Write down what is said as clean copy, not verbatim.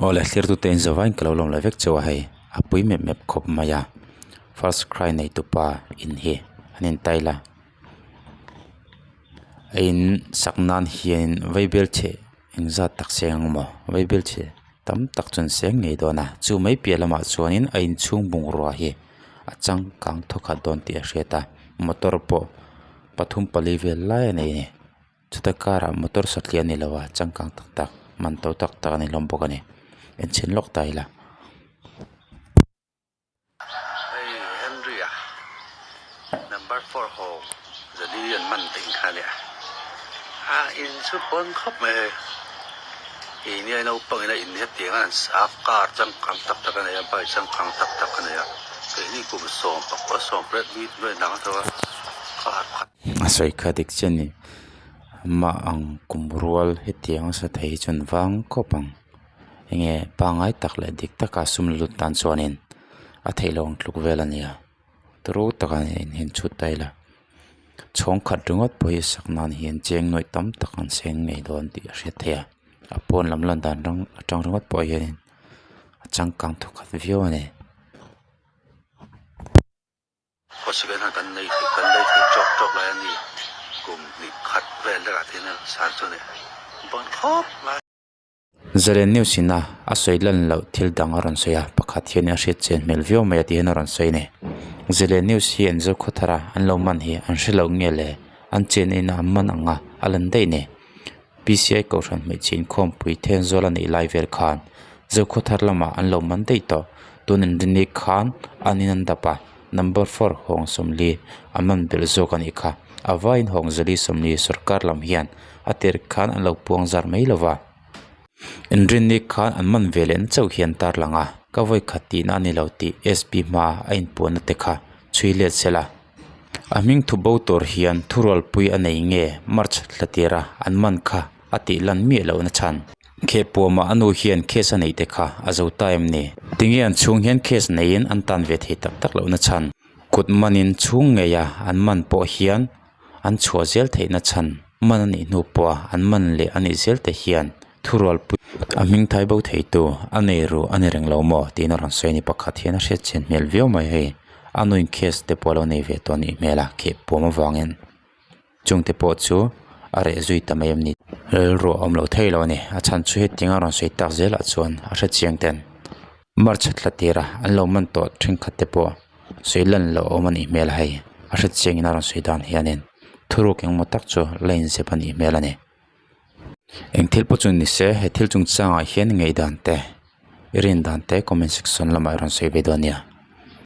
Awle thlir tute in zavaiin ka lo lawm leh vek chauh a hei a pui mep mep khawp mai a first cry nei tupa in hi an in tail a a in sak nan hian vaibelchhe engzat tak seng ang maw vaibelchhe tam tak chu an seng ngei dawn a chu mai piah lamah chuanin a inchhung bungrua hi a changkang thawkhat dawn tih a hriat a motor pawh pathum pali vel lai a nei a ni. Chuta karah motor satliah a ni lo a changkang tak tak man to tak tak a ni hlawm bawk a ni enchhin lawk ta ila. Hei Henry a number four ho zali an man ding kha nia a in chu pawn khawp mai hei keini a naupang in a in hetiang a an sa a car changkang tak tak a nei a bike changkang tak tak a nei a keini kum sawm pakua sawm pariat mi hnuai hnang a car pakhat. A sawi kha dik chiah a ni amah ang kum rual hetiang a sa thei hi chuan vang khawp ang enge pangai tak leh dik taka sum la lut tan chuanin a theih loh ang tluk vel a ni a turu taka in chhut ta ila chhawng khat ringawt pawh hi sak nan hian cheng nuaih tam tak an seng ngei dawn tih a hriat theih a a pawn lam lan dan rawng atang ringawt pawh hianin a changkang thawkhat viau a ni. Khawsik hian kan nei thei kan nei thei tawk tawk lai a ni kum hnih khat vel lekah te hian san chu a ni bawn khawp mai. Zalen News ina a sawi lan loh thil dang a rawn sawi a, pakhat hian a hriat chian hmel viau mai a tih hian a rawn sawi a ni. Zalen News hi an zo khaw thar a, an lo man hi an hre lo nge le, an chen ina an man ang a, a lan daih ni. P_C_I kohhran hmeichhe inkhawmpui Thenzawl a neih lai vel khan Zokhawthar lamah an lo man daih tawh. Tun inrini khan an in an dap a, number four hawng sawmli a man belh zawk a nih kha. A vaiin hawng zali sawmli sorkar lam hian a tir khan an lo puang zar mai lo va. Inrini khan an man ve leh na chauh hian tarlang a, ka vawi khat tihna a ni lo tih S_P hma a inpuanna te kha chhui let se la. A hming thu bo tur hian thurualpui a nei nge March thla tira an man kha a tih lan miah lohna chhan. Khehpuamah a nu hian case a neih te kha a zo ta em ni? Tinge an chhung hian case neiin an tan ve thei tak tak lohna chhan. Kut manin chhung ngeia an man pawh hian an chhuah zel theihna chhan man a nih hnu pawha an man leh a nih zel te hian thurualpui a hming thai bo theitu a nei ru a ni reng lo maw tiin a rawn sawi a ni. Pakhat hian a hriat chian hmel viau mai hei. A nuin case te pawh a lo nei ve tawh a nih hmel a kheh puam avangin chung te pawh chu a reh zui ta mai em ni. Rilru a awm lo thei lo a ni a chhan chu hetiang a rawn sawi tak zelah chuan a hre chiang ten March thla tira an lo man tawh thenkhat te pawh sawi lan loh a awm a nih hmel a hei a hre chiang in a rawn sawi dan hianin thuruk engmaw tak chu la inzep a nih hmel a ni. Eng thil pawh chu ni se he thil chungchangah hian ngaihdan te i rin dan te comment section lamah i rawn sawi ve dawn nia.